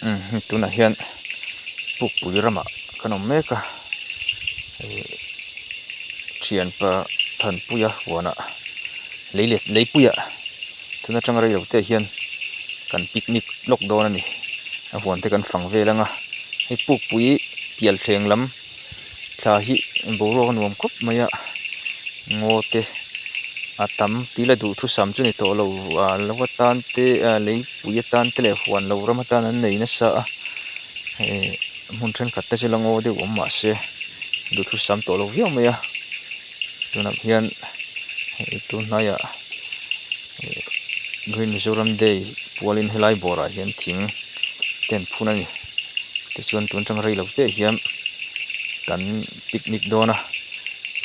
Umm tunah hian pukpui ramah kan awm mek a ihh thianpa Thanpuia huanah lei let leipuiah tun atanga rei lo te hian kan picnic lawk dawn a ni a huan te kan fang vel ang a hei pukpui pial thleng lam thla hi boruak a nuam khawp mai a ngaw te a tam tila duhthusam chu ni tawh lo ah lo atan te ah leipui atan te leh huan lo ram atan an nei nasa a hei hmun thenkhat te chu la ngaw deuh awm mah se duhthusam tawh lo viau mai a tunah hian hei tun hnaiah green mizoram day pualin helai bawrah hian thing te an phun a ni tichuan tun atang rei lo te hian kan picnic dawn a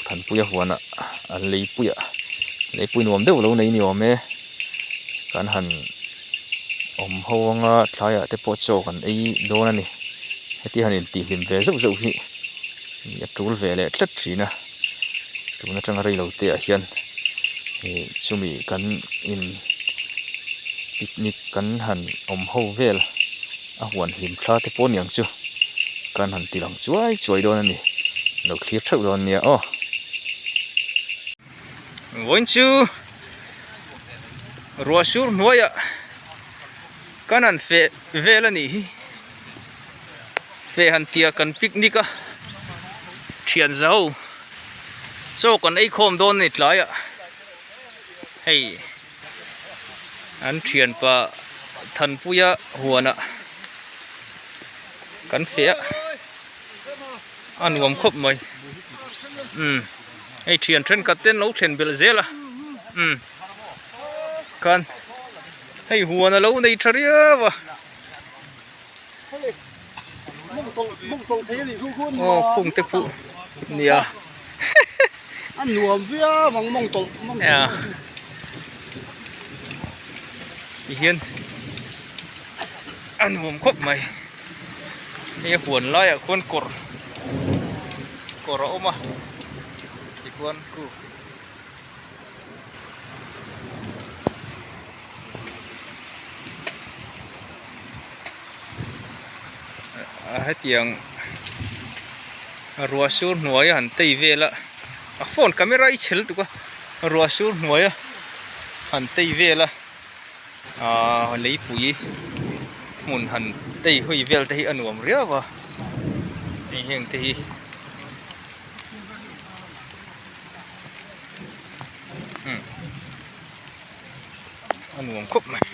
Thanpuia huanah an leipuiah leipui nuam deuh lo nei ni awm e kan han awm ho anga tlaiah te pawh chaw kan ei dawn a ni heti han intihhlim ve zeuh zeuh hi a tul ve leh tlat thin a tun atanga rei lo te ah hian ih chumi kan in picnic kan han awm ho vel a huan hlim thla te pawh aniang chu kan han ti lang chuai chuai dawn a ni lo thlir theuh dawn nia aw. Vawiin chu ruah sur hnuaiah kan han feh vel a nih hi feh han tia kan picnic a thian za ho chaw kan ei khawm dawn a ni tlaiah hei an thianpa Thanpuia huanah kan feh a a nuam khawp mai umm hei thian thenkhat te an lo thlen belh zel a umm khan hei huan a lo nei tha riau a aw khung te pawh nia a nuam viau ang mawng tawlh ti hian a nuam khawp mai hei a huan laiah khuan kawr kawr a awm a tikhuan khu a hetiang ruah sur hnuai a han tei vel a a phone camera i chhel tuk a ruah sur hnuai a han tei vel a ahh leipui hmun han tei hawi vel te hi a nuam riau a hei heng te hi. A nuam khawp mai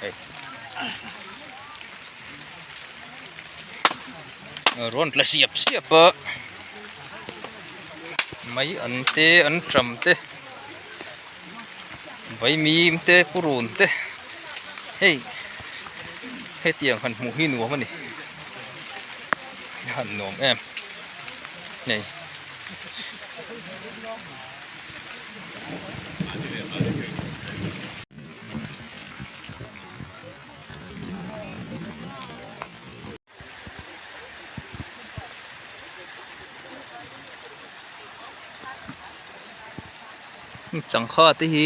hei rawn tla siap siap a mai an te an ṭam te vaimim te purun te hei hetiang han hmuh hi nuam a ni han nuam em hei. Changkha te hi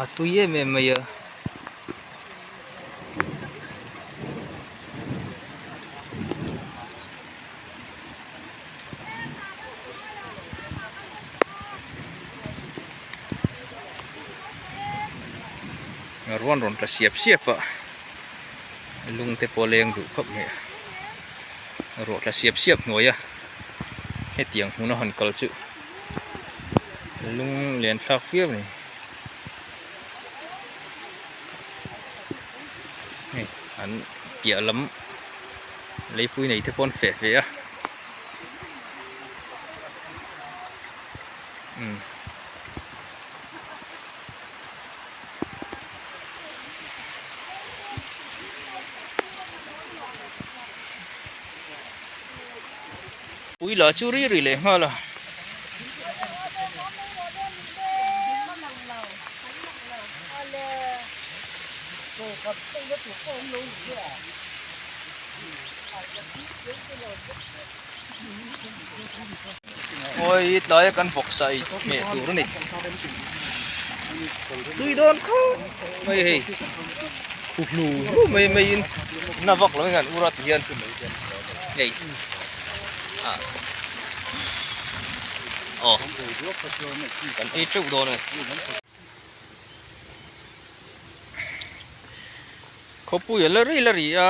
a tui em em mai a. Ruan rawn tla siap siap a lung te pawh a leng duh khawp mai a ruah tla siap siap hnuai a hetiang hmun a han kal chu lung len thlak viau a ni. Hei an piah lam leipui nei te pawh an feh ve a umm. Pui lah chu ri ri leh nghal a. Awi tlaia kan vawksa ei hmeh tur a ni. Tui dawn khawp mai hei khu hnu hnu mai mai in na vak lo hian ur a ti hian hei ah aw kan ei teuh dawn a ni. Khawpui a la ri la ri a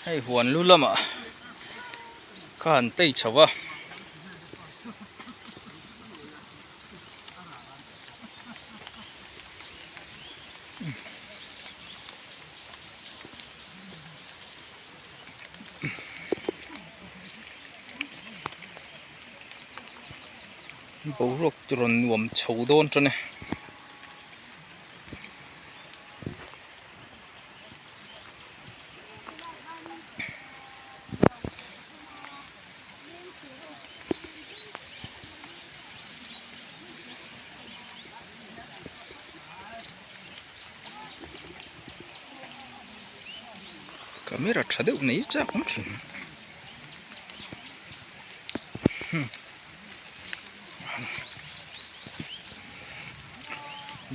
hei huan lu lamah kha han tei chho a. Boruak chu rawn nuam chho dawn tan e. Camera tha deuh nei chak awm thin.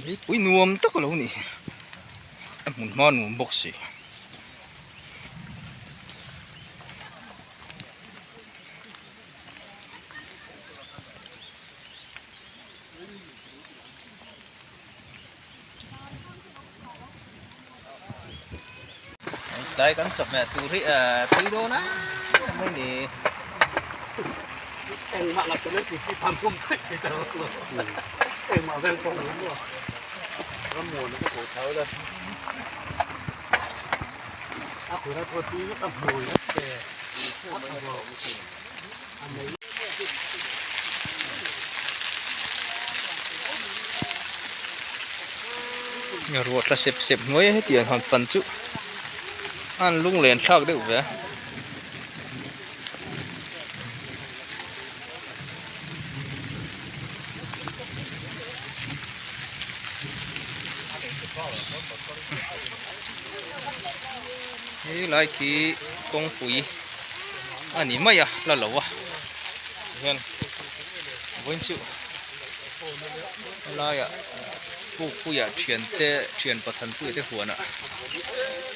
Lipui nuam tak a lo ni a hmun hma nuam bawk si. Tlai kan chawhmeh tur hi tui dawn a mai ni. Engmah la tum ti hi tham tum thei thei char lo. Engmah vel pawh lo maw. Rammuan ka ko chau la. A khura tho tui vek a hmui te. A mei. Ruah tla sep sep hnuai a hetiang han fan chu a han lunglen thlak deuh ve a. Helai khi kawngpui a ni mai a la lo a hian vawiin chu helaiah pukpuia thiante thian pathanpuia te huanah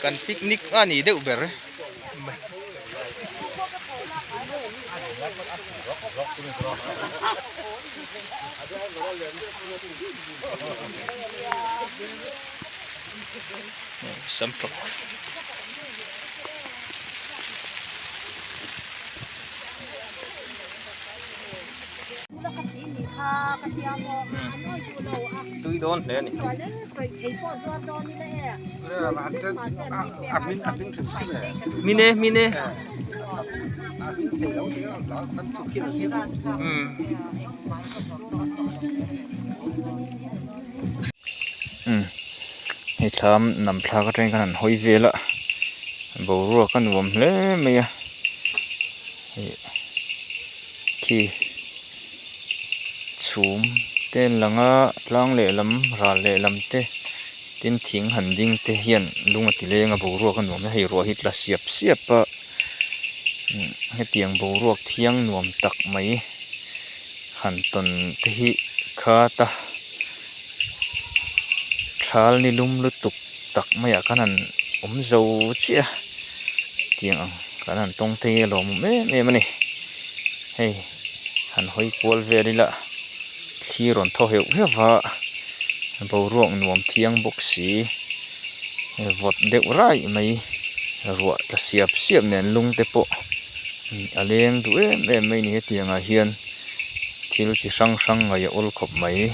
kan picnic a ni deuh ber e. Samtawk. Tui dawn hle a ni. Mine mine. Umm hei thlam nam thlak atangin khan an hawi vel a boruak a nuam hle mai a ih khi chhum te an lang a tlang lehlam ral lehlam te tin thing han ding te hian lung a ti leng a boruak a nuam a hei ruah hi tla siap siap a hetiang boruak thiang nuam tak mai han tawn te hi khat a thal ni lum lutuk tak maiah khan han awm zo chiah a tiang ang kan han tawng te hi a lawmawm em em a ni hei han hawi kual vel ila thli rawn thaw heuh heuh va boruak nuam thiang bawk si vawt deuh raih mai ruah tla siap siap nen lung te pawh a leng duh em em mai a ni hetiang ah hian thil chi hrang hrang ngaih a awl khawp mai.